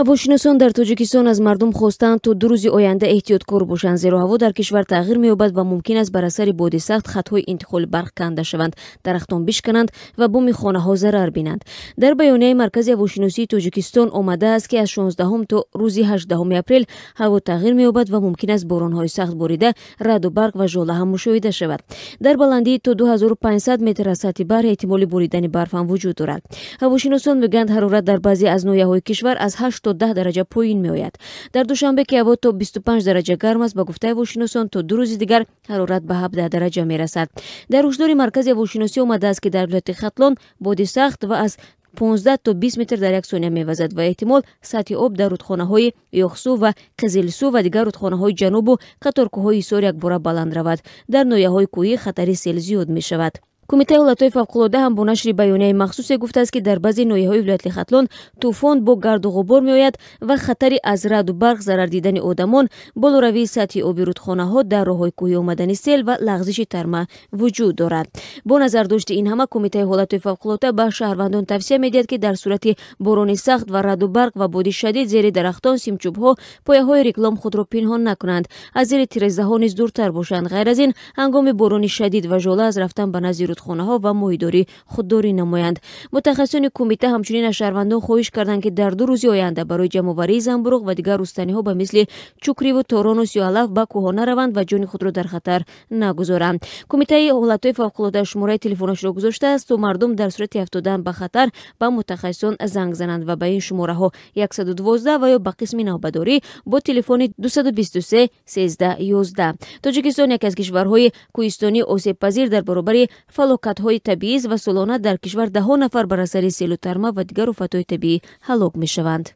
Ҳавошиносон дар Тоҷикистон аз мардум хостанд, то 2 рӯзи оянда эҳтиёткор бошанд, зеро ҳаво дар кишвар тағйир меёбад ва мумкин аст бар асари боди сахт хатҳои интиқоли барқ канда шаванд, дарахтон бишкананд ва буми хонаҳо зарар бинанд. Дар баёнияи Маркази ҳавошиносии Тоҷикистон омадааст, ки аз 16 то рӯзи 18 апрел ҳаво тағйир меёбад ва мумкин аст боронҳои сахт борида, раъду барқ ва жола ҳам мушоҳида шавад. Дар баландии то 2500 метр аз сатҳи баҳр эҳтимоли боридани барф ҳам вуҷуд дорад. Ҳавошиносон мегӯянд, ҳарорат дар баъзе аз ноҳияҳои кишвар аз 8 то 10 дараҷа поин меояд. Дар Душанбе, ки ҳаво то 25 дараҷа гарм аст, ба гуфтаи ҳавошиносон, то 2 рӯзи дигар ҳарорат ба 17 дараҷа мерасад. Дар ҳушдори Маркази ҳавошиносӣ омадааст, ки дар вилояти Хатлон боди сахт ва аз 15 то 20 метр дар як сония мевазад ва эҳтимол сатҳи об дар рудхонаҳои Ёхсу ва Қизилсу ва дигар рудхонаҳои ҷанубу қаторкӯҳҳои Ҳисор якбора баланд равад. Дар ноҳияҳои кӯҳӣ хатари сел зиёд мешавад. Кумитаи ҳолатҳои фавқулода ҳам бо нашри баёнияи махсусе гуфтааст, ки дар баъзе ноҳияҳои вилояти Хатлон тӯфон бо гарду ғубор меояд ва хатари аз раъду барқ зарар дидани одамон, болоравии сатҳи оби рудхонаҳо, дар роҳҳои кӯҳӣ омадани сел ва лағзиши тарма вуҷуд дорад. Бо назардошти ин ҳама, Кумитаи ҳолатҳои фавқулода ба шаҳрвандон тавсия медиҳад, ки дар сурати борони сахт ва раъду барқ ва боди шадид зери дарахтон, симчӯбҳо, пояҳои реклом худро пинҳон накунанд, аз зери тирезаҳо низ дуртар бошанд. Ғайр аз ин, ҳангоми борони шадид ва жола аз рафтан ба назди рудхонаҳо ва моҳидорӣ худдорӣ намоянд. Мутахассисони кумита ҳамчунин аз шаҳрвандон хоҳиш карданд, ки дар 2 рӯзи оянда барои ҷамъоварии замбуруғ ва дигар рустаниҳо ба мисли чукриву торону сиёҳалаф ба кӯҳҳо нараванд ва ҷони худро дар хатар нагузоранд. Кумитаи ҳолатҳои фавқулода шумораи телефонашро гузоштааст, то мардум дар сурати афтодан ба хатар ба мутахассисон занг зананд ва ба ин шумораҳо 112 ва ё ба қисми навбадорӣ бо телефони 223 13 11. Тоҷикистон яке аз кишварҳои кӯҳистонӣ осебпазир дар баробари фалокатҳои табиист ва солона дар кишвар даҳҳо нафар бар асари селу тарма ва дигар офатҳои табиӣ ҳалок мешаванд.